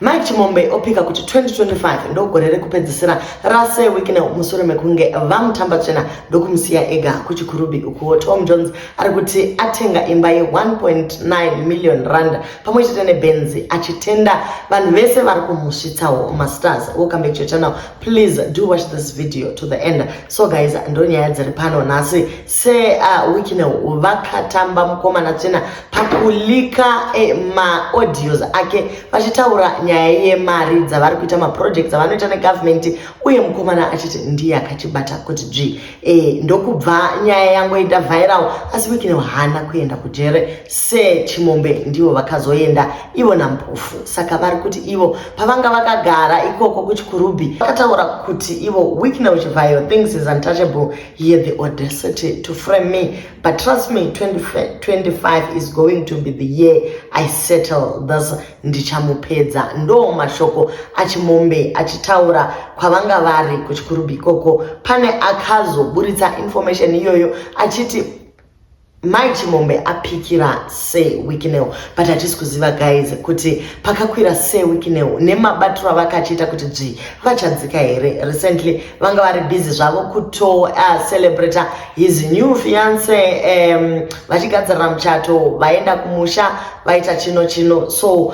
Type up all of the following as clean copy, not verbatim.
Mike Chimombe opika kuti 2025 ndogore rekupedzisira raSir Wicknell mushure mekunge vamutamba tsvina ndokumusiya ega kuChikurubi. Ukuwo Tom Jones ari kuti atenga imba ye1.9 million rand pamwe chete neBenzi, achitenda vanhu vese vari kumusvitsawo mastars. Welcome back to your channel. Please do watch this video to the end. So guys, ndo nyaya dziri pano nhasi. Sir Wicknell vakatamba mukomana tsvina pakuleaka maaudios ake vachitaura nyaya yemari dzavari kuita, maprojects avanoita negovernment, uye mukomana achiti ndiye akachibata kuti dzvi. Ndokubva nyaya yangoita viral, asi Wicknell haana kuenda kujere. SeChimombe ndivo vakazoenda ivo naMpofu. Saka vari kuti ivo pavanga vakagara ikoko kuChikurubi vakataura kuti ivo Wicknell Chivayo thinks is untouchable. He had the audacity to frame me, but trust me, 2025 is going to be the year I settle this. Ndichamupedza. Ndo mashoko aChimombe achitaura kwavanga vari kuChikurubi ikoko. Pane akazoburitsa information iyoyo achiti Mike Chimombe apikira Sir Wicknell, but hatisi kuziva guys kuti pakakwira Sir Wicknell nemabatiro avakachiita kuti dzvi vachadzika here. Recently vanga vari busy zvavo kutocelebrata his new fiance, vachigadzirira muchato, vaenda kumusha, vaita chino chino. So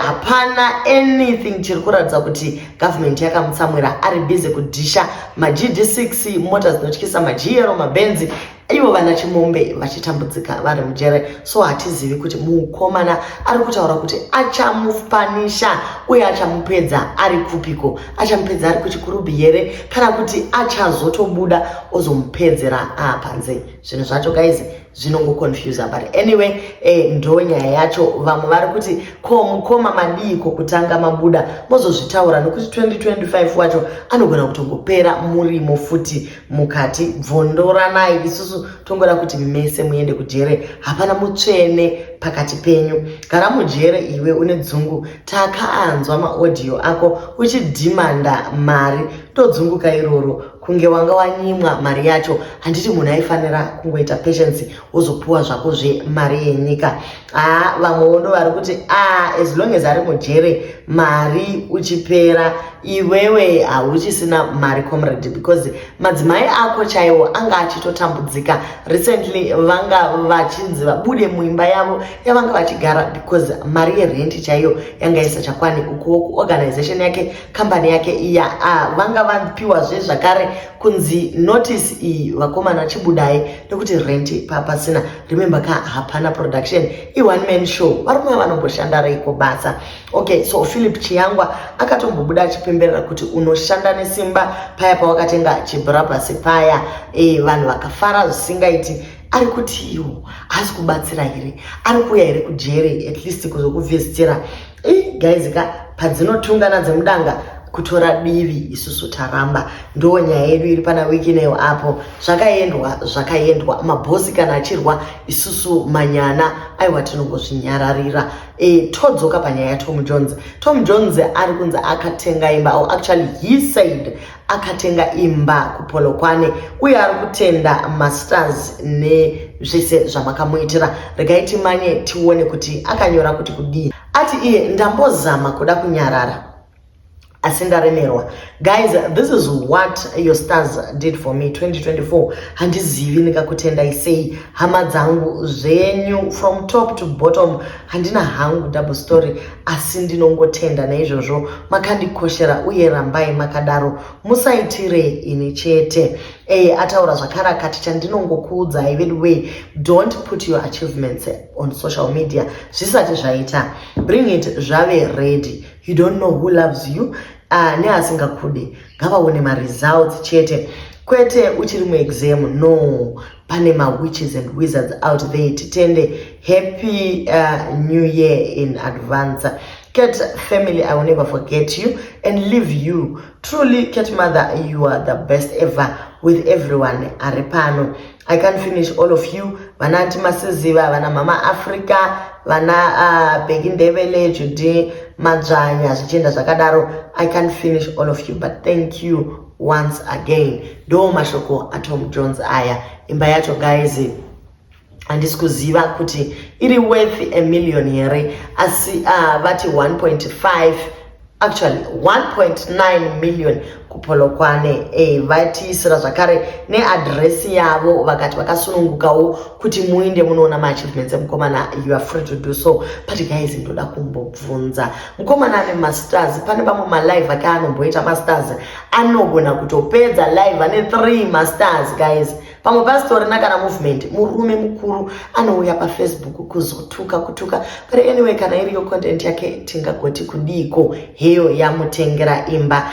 hapana anything chiri kuratidza kuti government yakamutsamwira. Ari busy kudhisha maGD6, mota dzinotyisa, maGL, maBenzi, ivo vana Chimombe vachitambudzika vari mujere. So hatizivi kuti mukomana ari kutaura kuti achamupanisha uye achamupedza ari kupiko. Achamupedza ari kuChikurubi here, kana kuti achazotobuda ozomupedzera panze? Zvinhu zvacho guys zvinongoconfusa, but anyway, ndo nyaya yacho. Vamwe vari kuti, ko mukoma madiiko kutanga mabuda mozozvitaura, nokuti 2025 wacho anogona kutongopera murimo futi mukati. Bvondoranai, isusu tongoda kuti mese muende kujere. Hapana mutsvene pakati penyu. Gara mujere iwe, une dzungu. Takaanzwa maaudio ako uchidhimanda mari, todzunguka iroro kunge wanga wanyimwa mari yacho. Handiti munhu aifanira kungoita patience, wozopuwa zvakozve mari yenyika? Haa, vamwewo ndo vari kuti a as long as ari mujere, mari uchipera, iwewe hauchisina mari comrade, because madzimai ako chaiwo anga achitotambudzika. Recently vanga vachinzi vabude muimba yavo yavanga vachigara because mari yerenti chaiyo yanga isachakwani. Ukuwo kuorganization yake, kambani yake iya, vanga vapiwazve zvakare kunzi notice iyi, vakomana chibudai nekuti renti papasina. Remember ka, hapana production, i-one man show. Varume vanomboshanda reiko basa? Okay, so Philip Chiyangwa akatombobuda achipemberera kuti unoshanda nesimba paya pawakatenga chiBrabus paya. Vanhu vakafara zvisingaiti. Ari kuti iwo haasi kubatsira here? Ari kuuya here kujere at least kuzokuvhizitira? Guys ka, padzinotungana dzemudanga, kutora divi isusu taramba. Ndo nyaya yedu iri pana Wicknell apo. Zvakaendwa, zvakaendwa. Mabhosi kana achirwa, isusu manyana aiwa tinongozvinyararira. Todzoka panyaya yaTom Jones. Tom Jones ari kunzi akatenga imba, or actually he said akatenga imba kuPolokwane, uye ari kutenda mastars nezvese zvamakamuitira. Regai timanye tione kuti akanyora kuti kudii. Ati iye, "Ndambozama kuda kunyarara asi ndaremerwa. Guys, this is what your stars did for me 2024. Handizivi ndingakutendai sei, hama dzangu zvenyu, from top to bottom. Handina hangu double story, asi ndinongotenda naizvozvo. Makandikoshera uye rambai makadaro, musaitire ini chete." Ataura zvakare akati, "Chandinongokuudzai vedu, don't put your achievements on social media zvisati zvaita. Bring it zvave ready. You don't know who loves you neasingakude. Ngavaone maresults chete, kwete uchiri muexam. No, pane mawitches and wizards out there. Titende. Happy New Year in advance. Cat family, I will never forget you and leave you. Truly, Cat mother, you are the best ever with everyone ari pano. I can't finish all of you, vana Aunty Masiziva, vana Mama Africa, vana Beki Ndebele, Judy Madzvanya, zvichienda zvakadaro. I can't finish all of you, but thank you once again." Ndo mashoko aTom Jones aya. Imba yacho guys, Handisi kuziva kuti iri worth a million here, asi vati 1.5, actually 1.9 million kuPolokwane. Vatiisira zvakare neadhiresi yavo, vakati vakasunungukawo kuti muinde munoona maachievements emukomana. You are free to do so. But guys, ndoda kumbobvunza, mukomana ane mastars. Pane vamwe malive ake anomboita mastars, anogona kutopedza live ane 3 mastars, guys. Pamwe pasitorina kana movement. Murume mukuru anouya paFacebook kuzotuka kutuka. But anyway, kana iriyo content yake, tingagoti kudiko? Heyo yamutengera imba.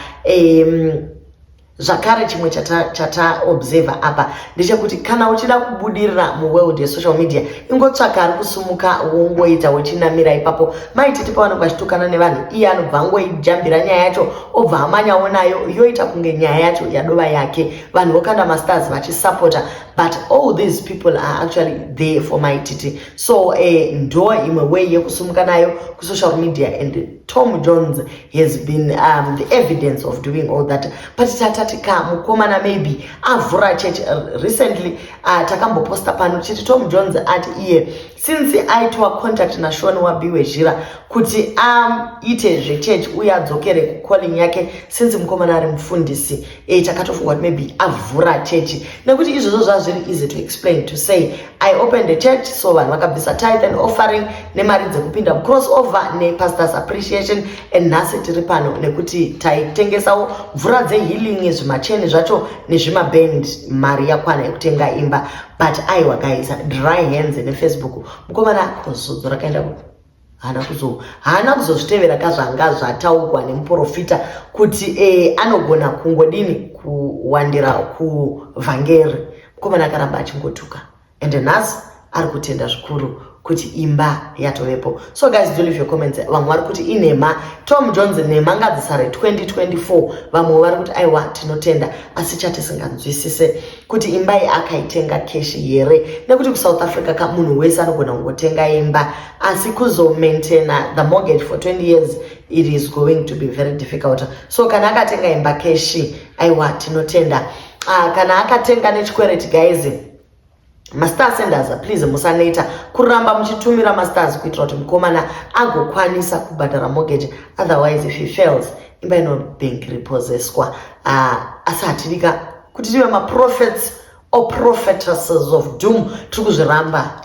Zvakare chimwe chataobserva chata apa ndechekuti kana uchida kubudirira muworld yesocial media, ingotsvaka ari kusumuka, wongoita uchinamira ipapo. MaiTiti pavanenge vachitukana nevanhu, iye anobva angoijambira nyaya yacho, obva amanyawo nayo, yoita kunge nyaya yacho yadova yake. Vanhu vokanda mastars vachisapota, but all these people are actually there for MaiTiti. So ndo imwe way yekusumuka nayo kusocial media, and Tom Jones has been the evidence of doing all that. But tatati ka mukomana maybe avhura church. Recently takamboposta pano tichiti Tom Jones ati iye since aitwa contact naShon wabiwe zhira kuti aite zvechurch uye adzokere kucalling yake, since mukomana ari mufundisi, takatofunga kuti maybe avhura chechi, nekuti izvozvo zvazviri easy to explain, to say, "I opened a church." So vanhu vakabvisa tithe and offering nemari dzekupinda cross over nepastors appreciation, and nhasi tiri pano nekuti taitengesawo mvura dzehealing, zvimacheni zvacho nezvimaband, mari yakwana yekutenga imba. But aiwa guys, dry hands neFacebook. Mukomana kuzodzo rakaenda, haana kuzozvitevera kazvanga zvataurwa nemuprofita kuti anogona kungodini kuwandira kuvhangeri. Mukomana akaramba achingotuka, and nhasi ari kutenda zvikuru kuti imba yatovepo. So guys, do leave your comments. Vamwe vari kuti inhema, Tom Jones nhema ngadzisare 2024. Vamwe vari kuti aiwa, tinotenda. Asi chatisinganzwisise kuti imba iyi akaitenga cash here, nekuti kuSouth Africa ka munhu wese anogona kungotenga imba, asi kuzomaintaina the mortgage for 20 years, it is going to be very difficult. So kana akatenga imba cash, aiwa, tinotenda. Kana akatenga nechikwereti, guys, mastar senders, please musaneta kuramba muchitumira mastars kuitira kuti mukomana agokwanisa kubhadhara mortgage. Otherwise, if he fails, imba inobank repossesswa. Asi hatirika kuti tive maprophets or prophetesses of doom. Tiri kuzviramba.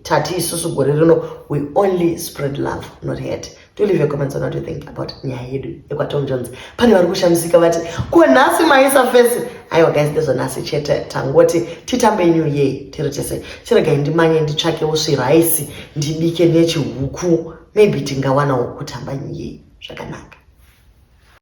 Tati isusu gore rino we only spread love, not hate. Do leave your comments on what you think about nyaya yedu yekwaTom Jones. Pane vari kushamisika vati, "Ko nhasi maisa face?" Aiwa guys, ndezvanhasi chete. Tangoti titambe new year tiri tese. Chiregai ndimanye nditsvakewo sviraisi, ndibike nechihuku. Maybe tingawanawo kutamba new year zvakanaka.